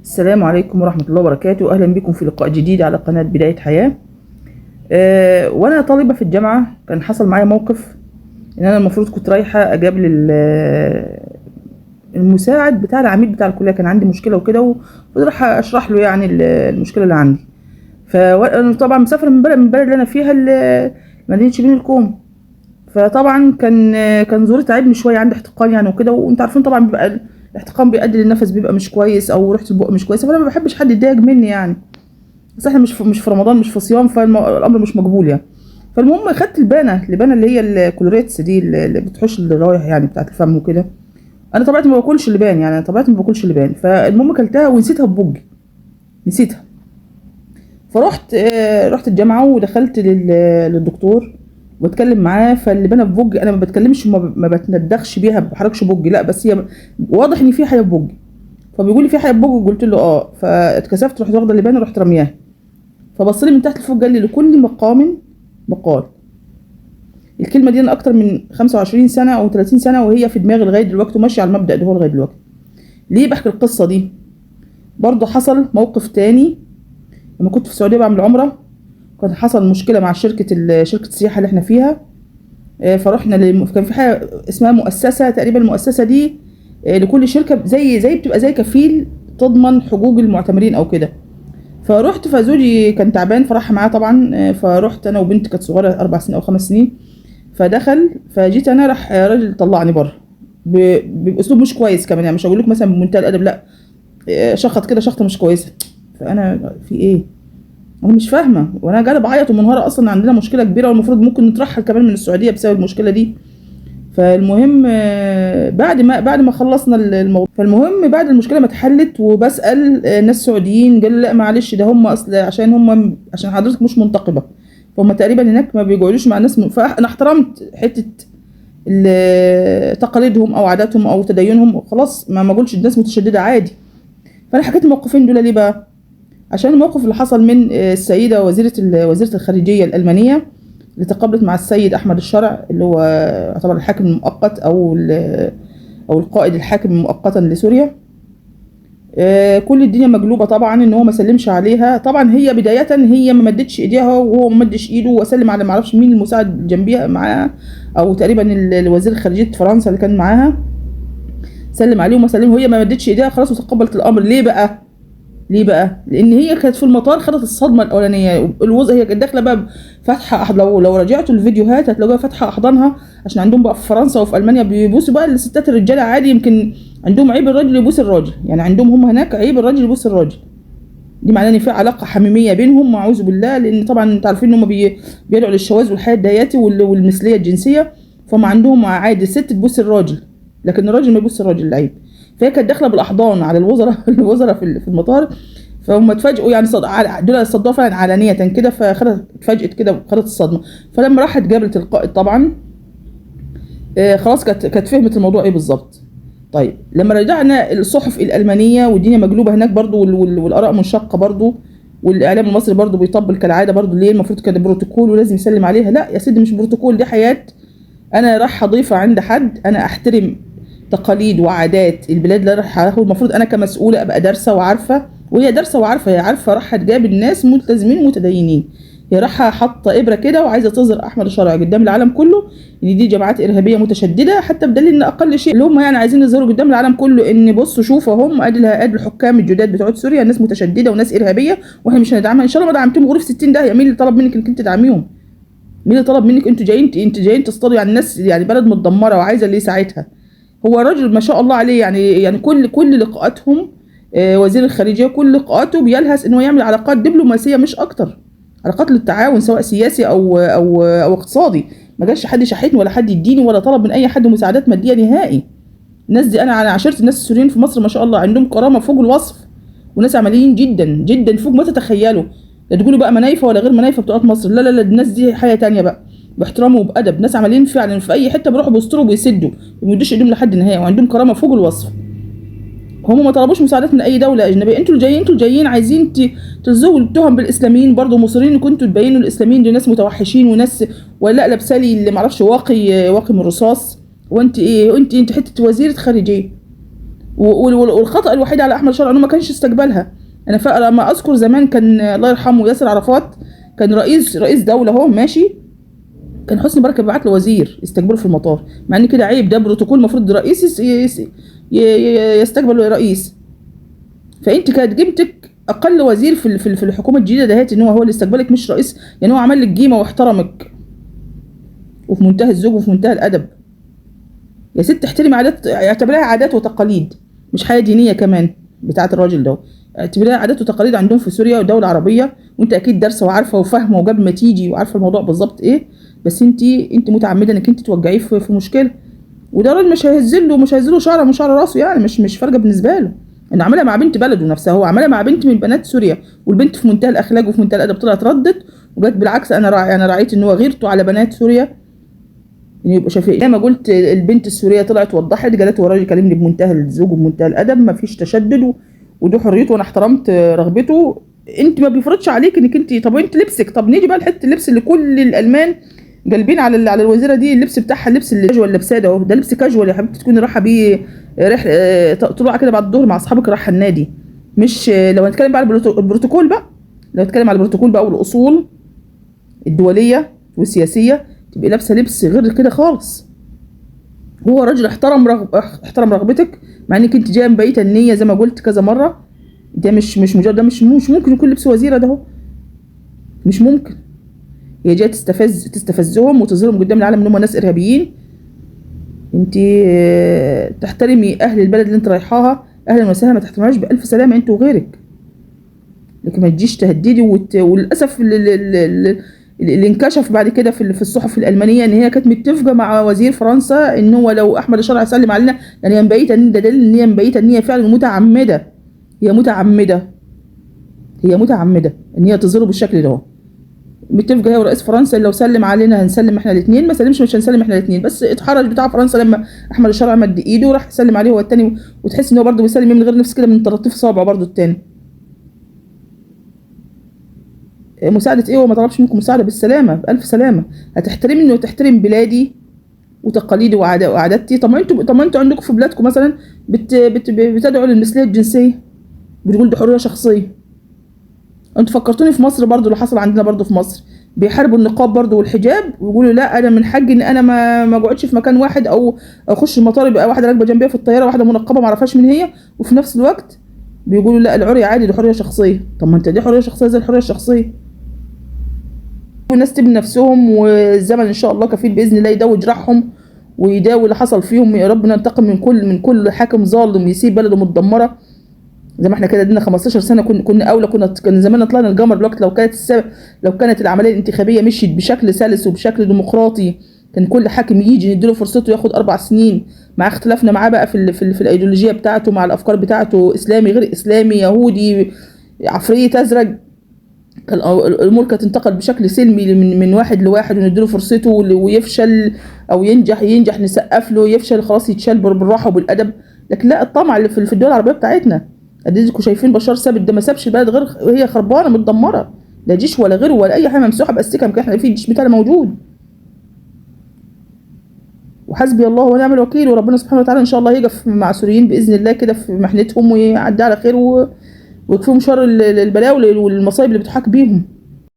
السلام عليكم ورحمة الله وبركاته. أهلا بكم في لقاء جديد على قناة بداية حياة. وأنا طالبة في الجامعة كان حصل معايا موقف إن أنا المفروض كنت رايحة أقابل المساعد بتاع العميد بتاع الكلية، كان عندي مشكلة وكده، وكنت رايحة أشرح له يعني المشكلة اللي عندي. فأنا طبعا مسافرة من بلد اللي أنا فيها مدينة شبين الكوم. فطبعا كان زوري تعبني شوية، عندي احتقان يعني وكده، وانتوا عارفين طبعا بيبقى الاحتقان بيؤدي للنفس بيبقى مش كويس او ريحه البق مش كويسة، فانا ما بحبش حد يتضايق مني يعني. بس احنا مش في رمضان، مش في صيام، فالامر مش مقبول يعني. فالمهم خدت اللبانه اللي هي الكلوريتس دي اللي بتحوش الرايح يعني بتاعه الفم وكده. انا طبيعتي ما باكلش لبان يعني، انا طبيعتي ما باكلش لبان. فالمهم اكلتها ونسيتها ببقي، نسيتها. فرحت رحت الجامعة ودخلت للدكتور واتكلم معاه. فاللبانه في بوجي، انا ما بتكلمش، ما بتندخش بيها، ما بحركش بوجي، لا بس هي واضح ان في حاجة في بوجي. فبيقول لي في حاجة في بوجي، قلت له اه. فاتكسفت، رحت واخده اللبانه ورحت رمياها. فبص لي من تحت لفوق قال لي لكل مقام مقال. الكلمة دي انا اكتر من 25 سنة او 30 سنة وهي في دماغي لغاية دلوقتي، وماشية على المبدا ده هو لغاية دلوقتي. ليه بحكي القصة دي؟ برضه حصل موقف تاني لما كنت في السعودية بعمل عمره، كان حصل مشكلة مع شركة السياحة اللي احنا فيها. فرحنا كان في حاجة اسمها مؤسسة تقريبا، المؤسسة دي لكل شركة زي بتبقى زي كفيل تضمن حقوق المعتمرين او كده. فرحت، فزوجي كان تعبان فراح معاه طبعا. فرحت انا وبنتي كانت صغيرة 4 سنين او 5 سنين. فدخل، فجيت انا، راح راجل طلعني بره باسلوب مش كويس كمان يعني، مش هقول لكم مثلا بمنتهى الادب، لا، شخط كده شخطه مش كويسة. فانا في ايه؟ انا مش فاهمه، وانا قاعدة بعيط ومنهاره، اصلا عندنا مشكلة كبيرة والمفروض ممكن نترحل كمان من السعودية بسبب المشكلة دي. فالمهم بعد ما خلصنا الموضوع، فالمهم بعد المشكلة ما اتحلت وبسال ناس سعوديين، قالوا لا معلش ده هم اصل عشان حضرتك مش منتقبه، فهم تقريبا هناك ما بيقعدوش مع ناس فانا احترمت حتة تقاليدهم او عاداتهم او تدينهم، خلاص ما اقولش الناس متشددة عادي. فانا حكيت الموقفين دول ليه بقى؟ عشان الموقف اللي حصل من السيدة وزيرة الخارجية الألمانية اللي تقابلت مع السيد أحمد الشرع اللي هو يعتبر الحاكم المؤقت أو القائد الحاكم مؤقتا لسوريا. كل الدنيا مقلوبة طبعا إن هو ما سلمش عليها. طبعا هي بداية هي ما مدتش إيديها وهو ما مدش إيده، وسلم على ما اعرفش مين المساعد جنبيها معاها، أو تقريبا الوزير خارجية فرنسا اللي كان معاها، سلم عليه وما سلم، وهي ما مدتش إيديها خلاص وتقبلت الأمر. ليه بقى؟ ليه بقى؟ لان هي كانت في المطار خدت الصدمة الاولانية. هي كانت داخله بقى فاتحة، لو رجعتوا الفيديوهات هتلاقوها فاتحة احضانها، عشان عندهم بقى في فرنسا وفي المانيا بيبوسوا بقى الستات الرجالة عادي، يمكن عندهم عيب الراجل يبوس الراجل، يعني عندهم هم هناك عيب الراجل يبوس الراجل، دي معناه ان في علاقة حميمية بينهم اعوذ بالله. لان طبعا انتوا عارفين ان هم بيدعوا للشواذ والحياة الدياتي والمثليه الجنسية، فهم عندهم عادي الست تبوس الراجل لكن الراجل ما يبوس الراجل، العيب. فهي كانت داخله بالاحضان على الوزراء في المطار، فهم اتفاجئوا يعني، دول صدوها فعلا علانية كده، فخدت اتفاجئت كده وخدت الصدمة. فلما راحت قابلت القائد طبعا، خلاص كانت فهمت الموضوع ايه بالظبط. طيب لما رجعنا الصحف الالمانية والدنيا مقلوبة هناك برضو، والاراء منشقه برضو، والاعلام المصري برضو بيطبل كالعادة برضو، ليه المفروض كان بروتوكول ولازم يسلم عليها؟ لا يا سيدي مش بروتوكول، دي حياة. انا رايحة ضيفه عند حد، انا احترم تقاليد وعادات البلاد اللي رايحة اخد، المفروض انا كمسؤوله ابقى دارسه وعارفه، وهي دارسه وعارفه، هي عارفه رايحة تجاب الناس ملتزمين ومتدينين، هي رايحة حاطه ابره كده وعايزه تظهر احمد الشرع قدام العالم كله ان دي جماعات ارهابية متشددة، حتى بدليل ان اقل شيء اللي هم يعني عايزين يظهروا قدام العالم كله ان بصوا شوفوا هم ادي الحكام الجداد بتوع سوريا ناس متشددة وناس ارهابية واحنا مش هندعمها ان شاء الله. ما دعمتهم غرف 60 داهية. مين اللي طلب منك انك انت تدعميهم؟ مين اللي طلب منك انتوا جايين، انتوا جايين تصطادوا يعني الناس، يعني بلد متدمره وعايزه اللي يساعدها. هو الراجل ما شاء الله عليه يعني كل لقاءاتهم، وزير الخارجية كل لقاءاته بيلهث ان هو يعمل علاقات دبلوماسية مش اكتر، علاقات للتعاون سواء سياسي او او او اقتصادي. ما جاش حد شحتني ولا حد يديني ولا طلب من اي حد مساعدات مادية نهائي. الناس دي انا على عشرة الناس السوريين في مصر ما شاء الله عندهم كرامة فوق الوصف، وناس عمليين جدا جدا فوق ما تتخيلوا. لا تقولوا بقى منايفه ولا غير منايفه بتوع مصر، لا لا لا، الناس دي حاجة تانية بقى، باحترام وبادب، ناس عمليين فعلا في اي حتة بيروحوا بيستروا وبيسدوا، ما بيدوش ايدهم لحد نهائي، وعندهم كرامة فوق الوصف. هم ما طلبوش مساعدات من اي دولة اجنبية. انتوا اللي جايين عايزين تلزقوا التهم بالاسلاميين برضه، مصرين كنتوا تبينوا الاسلاميين دول ناس متوحشين وناس ولا لابسه لي اللي ما اعرفش واقي من الرصاص، وانت ايه؟ انت حتة وزيره خارجية. والخطا الوحيد على احمد شرع انه ما كانش استقبلها. انا لما اذكر زمان كان الله يرحمه ياسر عرفات كان رئيس دولة اهو ماشي، كان حسني مبارك بيبعت له وزير يستقبله في المطار، مع ان كده عيب، ده بروتوكول المفروض رئيس يستقبل رئيس. فانت كانت قيمتك اقل وزير في الحكومة الجديدة دهيت ان هو اللي استقبلك مش رئيس، يعني هو عمل لك قيمة واحترمك وفي منتهى الذوق وفي منتهى الادب. يا ست احترمي عادات، اعتبريها عادات وتقاليد مش حاجة دينية كمان بتاعه الراجل ده، اعتبريها عادات وتقاليد عندهم في سوريا ودولة عربية، وانت اكيد دارسه وعارفه وفاهمه وقبل ما تيجي وعارفه الموضوع بالظبط ايه، بس انت متعمدة انك انت توجعيه في مشكلة، وده راجل مش هيهزله شعره من شعر راسه، يعني مش فارقه بالنسبة له انه عملها مع بنت بلده نفسها، هو عملها مع بنت من بنات سوريا، والبنت في منتهى الاخلاق وفي منتهى الادب طلعت ردت وجت بالعكس. انا راعيت ان هو غيرته على بنات سوريا ان يبقوا شايفين. زي ما قلت البنت السورية طلعت وضحت، قالت هو راجل كلمني بمنتهى الذوق وبمنتهى الادب، ما فيش تشدد وده حريته وانا احترمت رغبته. انت ما بيفرضش عليك انك انت، طب انت لبسك، طب نيجي بقى لحته اللبس اللي كل الالمان قلبين على الوزيرة دي، اللبس بتاعها اللبس اللي كاجوال لابساه ده اهو، ده لبس كاجوال يا حبيبتي تكوني رايحة بيه رحله طلوعه كده بعد الظهر مع اصحابك رايحة النادي، مش لو هنتكلم بقى على البروتوكول بقى، لو هنتكلم على البروتوكول بقى والاصول الدولية والسياسية تبقي لابسه لبس غير كده خالص. هو راجل احترم رغبتك مع انك انت جاية مبيته النية زي ما قلت كذا مرة، ده مش مجرد، ده مش ممكن يكون لبس وزيره ده اهو، مش ممكن. هي جاية تستفزهم وتظهرهم قدام العالم ان هم ناس ارهابيين. انت تحترمي اهل البلد اللي انت رايحاها، اهلا وسهلا، ما تحترمهاش بالف سلامه انت وغيرك، لكن ما تجيش تهددي وللاسف اللي انكشف بعد كده في الصحف الالمانية ان هي كانت متفقه مع وزير فرنسا ان هو لو احمد الشرع سلم علينا، يعني هي مبيته، ده دليل ان هي مبيته ان هي فعلا متعمدة، هي متعمدة ان هي تظهره بالشكل ده. متفقه هي ورئيس فرنسا لو سلم علينا هنسلم احنا الاثنين، ما سلمش مش هنسلم احنا الاثنين. بس اتحرج بتاع فرنسا لما احمد الشرع مد ايده وراح سلم عليه هو الثاني، وتحس ان هو برده بيسلم من غير نفس كده، من تلطيف صابعه برده الثاني. مساعدة ايه؟ وما طلبش منكم مساعدة، بالسلامة بالف سلامه. هتحترمني وتحترم بلادي وتقاليدي وعاداتي. طب ما انتوا عندكم في بلادكم مثلا بتدعوا للمثليه الجنسية، بتقول دي حرية شخصية. انتوا فكرتوني في مصر برضو، اللي حصل عندنا برضو في مصر بيحاربوا النقاب برضو والحجاب ويقولوا لا انا من حقي ان انا ما اقعدش في مكان واحد او اخش المطار يبقى واحدة راكبه جنبي في الطيارة واحدة منقبة ما اعرفهاش مين هي، وفي نفس الوقت بيقولوا لا العري عادي دي حرية شخصية. طب ما انت دي حرية شخصية زي الحرية الشخصية. والناس تبني نفسهم، والزمن ان شاء الله كفيل باذن الله يداوي جراحهم ويداوي اللي حصل فيهم. يا رب ننتقم من كل حاكم ظالم يسيب بلده متدمره زي ما احنا كده ادينا 15 سنة كنا اولى، كان زماننا طلعنا القمر دلوقتي. لو كانت العملية الانتخابية مشيت بشكل سلس وبشكل ديمقراطي، كان كل حاكم يجي نديله فرصته ياخد 4 سنين، مع اختلافنا معاه بقى في الايديولوجية بتاعته، مع الافكار بتاعته، اسلامي غير اسلامي، يهودي، عفريت ازرق، الامور كانت تنتقل بشكل سلمي من واحد لواحد، ونديله فرصته ويفشل او ينجح نسقف له، يفشل خلاص يتشال بالراحة وبالادب. لكن لا، الطمع اللي في الدول العربية بتاعتنا اديكم شايفين بشار ساب ده، ما سابش البلد غير وهي خربانة متدمره، لا جيش ولا غيره ولا اي حاجة، ممسوحة باستيكه، يمكن احنا في الجيش بتاعنا موجود. وحسبي الله ونعم الوكيل، وربنا سبحانه وتعالى ان شاء الله يقف مع السوريين باذن الله كده في محنتهم ويعدي على خير ويكفيهم شر البلاوي والمصايب اللي بتحاك بيهم.